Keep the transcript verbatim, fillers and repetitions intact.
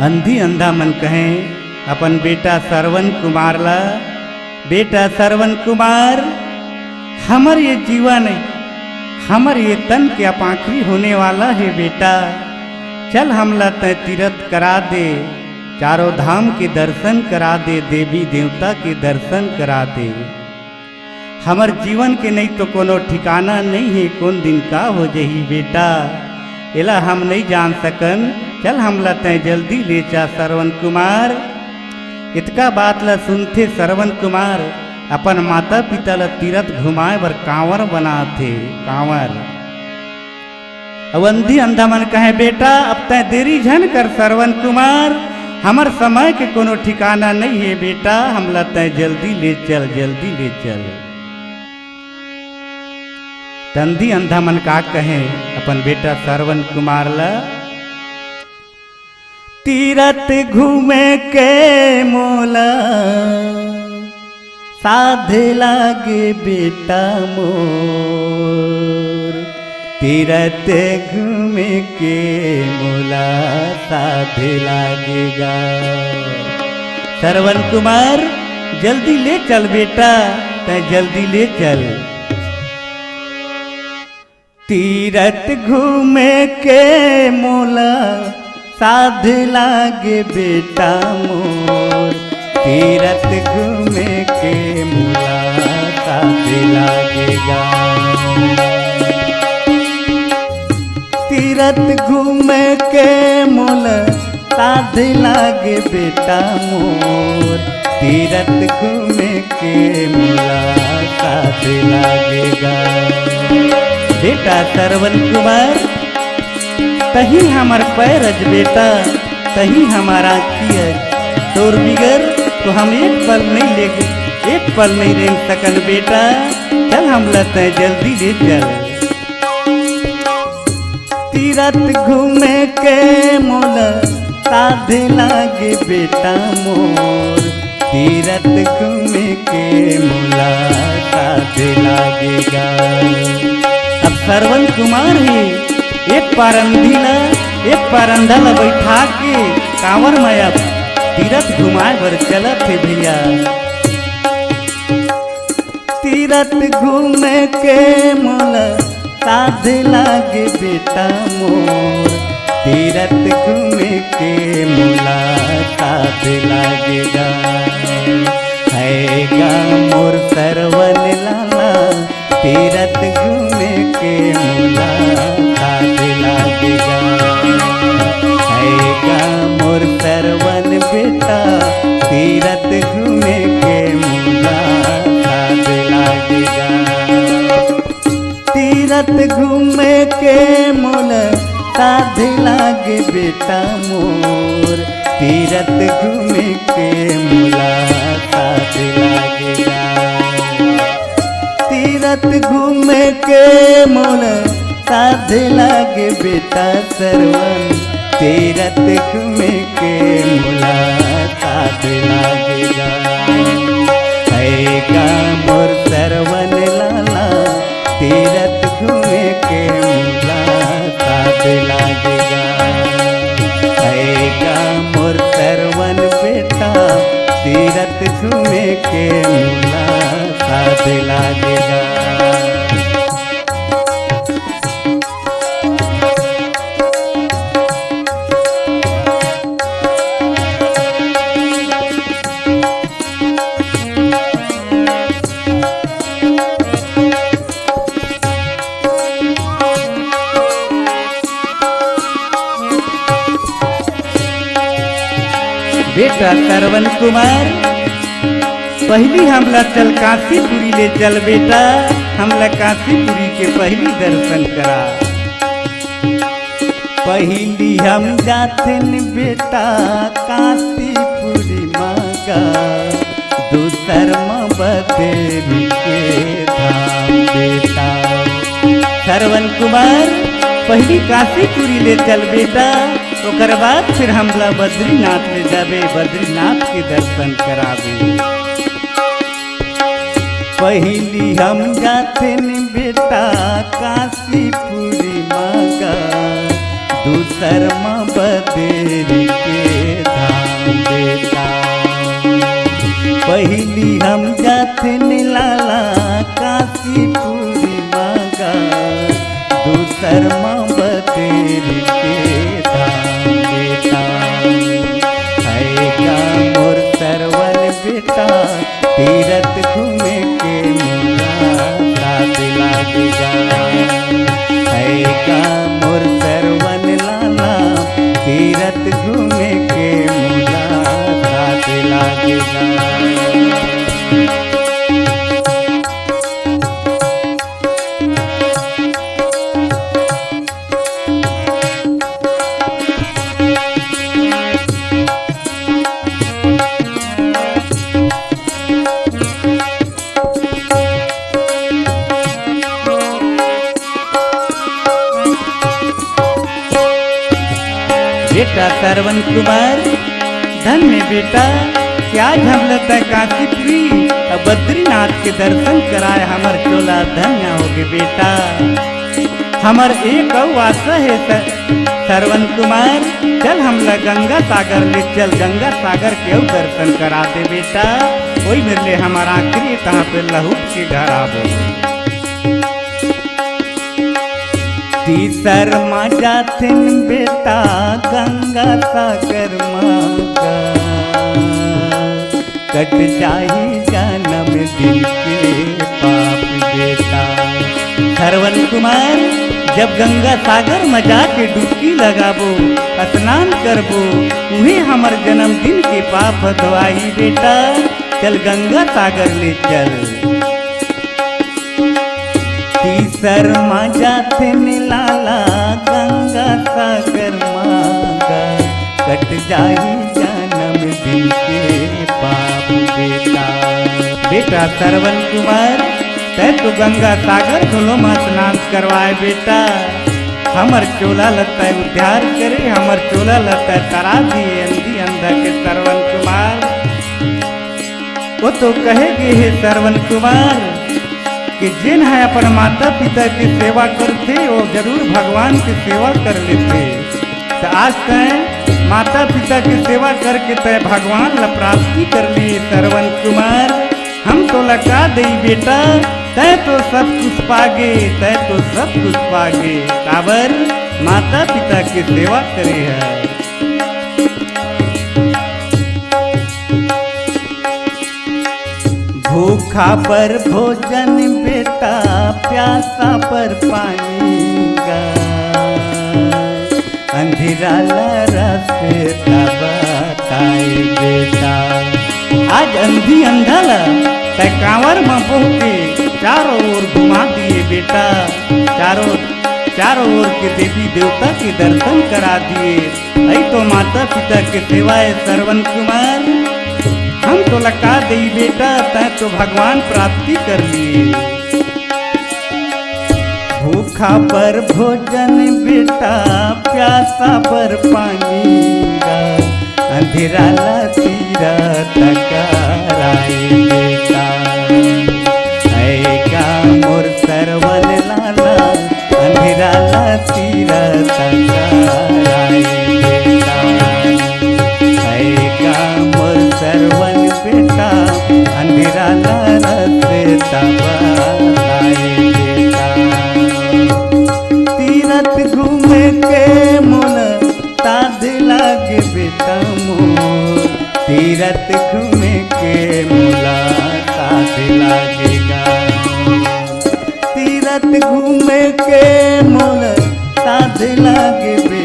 अंधी अंधा मन कहें अपन बेटा सरवन कुमार ला, "बेटा सरवन कुमार, हमर ये जीवन, हमर ये तन के अब आखिरी होने वाला हे बेटा, चल हमला तैं तीरथ करा दे, चारों धाम के दर्शन करा दे, देवी देवता के दर्शन करा दे।" हमर जीवन के नइ तो कोनो ठिकाना नइ हे, कोन दिन का हो जही बेटा, एला हम नइ जान सकन। चल हमला तैं जल्दी ले चा सरवन कुमार। इतका बात ला सुनथे सरवन कुमार अपन माता पिता ला तीरथ घुमाए बर कांवर बनाथे, कांवर। अउ अंधी अंधा मन कहें, "बेटा, अब तैं देरी झन कर सरवन कुमार, हमर समय के कोनो ठिकाना नइ हे बेटा, हमला तैं जल्दी ले चल, जल्दी ले चल।" त अंधी अंधा मन का कहें अपन बेटा सरवन कुमार ला, "तीरथ घूमे के मोला साध लागे बेटा मोर, तीरथ घूमे के मोला साध लागे गा।" सरवन कुमार, जल्दी ले चल बेटा, तैं जल्दी ले चल। तीरथ घूमे के मोला साध लागे बेटा मोर, तीरथ घूमे के मोला साध लागे गा। तीरथ घूमे के मोला साध लागे बेटा मोर, तीरथ घूमे के मोला साध लागे गा। बेटा सरवन कुमार, तहीं हमर पैर अस बेटा, तहीं हमर आँखी अस, तोर बिगर तो हम एक पल नइ ले, एक पल नइ रेंग सकन बेटा। चल हमला तैं जल्दी ले चल। तीरथ घूमे के मोला साध लागे बेटा मोर, तीरथ घूमे के मोला साध लागे गा। अब सरवन कुमार ही एक पार अंधी ला, एक पार अंधा ला बइठा के कांवर म अब तीरथ घुमाए बर चलत हे भइया। तीरथ घूमे के मोला साध लागे बेटा मोर, तीरथ घूमे के मोला साध लागे गा। हे गा मोर सरवन लाला, तीरथ घूमे के मोला साध लागे गा। हे गा मोर सरवन बेटा, तीरथ घूमे के मोला साध लागे गा। तीरथ घूमे के मोला साध लागे बेटा मोर, तीरथ घूमे के मोला साध लागे गा। तीरथ घूमे के मोला साध लागे बेटा सरवन, तीरथ घूमे के मोला साध लागे गा। हे गा मोर सरवन लाला, तीरथ घूमे के मोला साध लागे गा। हे गा मोर सरवन बेटा, तीरथ घूमे के मोला साध लागे गा। बेटा सरवन कुमार, पहिली हमला चल काशीपुरी ले चल बेटा, हमला काशीपुरी के पहिली दर्शन करा। पहिली हम जाथन बेटा काशीपुरी म गा, दूसर म बदरी के धाम बेटा। सरवन कुमार, पहिली काशीपुरी ले चल बेटा, ओकर बाद फिर हमला बद्रीनाथ ले जाबे, बद्रीनाथ के दर्शन कराबे। पहिली हम जाथन बेटा काशीपुरी म गा, दूसर म बदरी के लाला काशीपुरी म गा, दूसर म बतेरी के धाम बेटा। हे गा मोर सरवन बेटा, तीरथ घूमे के मोला साथ लागे गा। हे गा मोर सरवन लाला, तीरथ घूमे के मोला साथ लागे गा। बेटा सरवन कुमार, धन्य बेटा कि आज हमला तैं काशीपुरी अउ बद्रीनाथ के दर्शन कराए, हमर चोला धन्य होगे बेटा। हमर एक अउ आशा हे स-, सरवन कुमार, चल हमला गंगा सागर ले चल, गंगा सागर के अउ दर्शन करा दे बेटा। ओही मेर ले हमर आखिरी तहाँ पे लहुट के घर आबो। तीसर म जाथिन बेटा गंगा सागर म गा, कट जाही जनम दिन के पाप बेटा। सरवन कुमार, जब गंगा सागर म जाके डुबकी लगाबो, स्नान करबो, उहें हमर जनम दिन के पाप ह धोआही बेटा। चल गंगा सागर ले चल। तीसर म जाथे निलाला गंगा सागर म गा, कट जाही जनम दिन के पाप बेटा। बेटा सरवन कुमार, तैं तो गंगा सागर घलो म स्नान करवाए बेटा। हमर चोला ल तैं उद्धार करे, हमर चोला ल तैं तरा दिए अंधी अंधा के सरवन कुमार। वो तो कहे गे हे सरवन कुमार कि जेन ह अपन माता पिता के सेवा करथे, वो जरूर भगवान के सेवा कर लेथे। त आज तैं माता पिता के सेवा करके तैं भगवान ला प्राप्ति कर लिए सरवन कुमार। हम तोला का देई बेटा, तैं तो सब कुछ पागे, तैं तो सब कुछ पागे। काबर? माता पिता के सेवा करे ह। भूखा बर भोजन बेटा, प्यासा बर पानी गा, अंधेरा ला रस्ता बताए बेटा। आज अंधी अंधा ला तैं कांवर म बोह के चारों ओर घुमा दिए बेटा, चारों चारों ओर के देवी देवता के दर्शन करा दिए। अई तो माता पिता के सेवा ए सरवन कुमार, हम तोला का देई बेटा, तैं तो भगवान प्राप्ति कर लिए। भूखा बर भोजन बेटा, प्यासा बर पानी गा, अंधेरा ला तीरथ कराए बेटा। ऐ गा मोर सरवन लाला, अंधेरा ला तीरथ कराए बेटा। ऐ गा मोर सरवन बेटा, अंधेरा ला रस्ता बताए बेटा। तीरथ घूमे के मोला साध लागे बेटा मोर, तीरथ घूमे के मोला साध लागे गा। तीरथ घूमे के मोला साध लागे बेटा।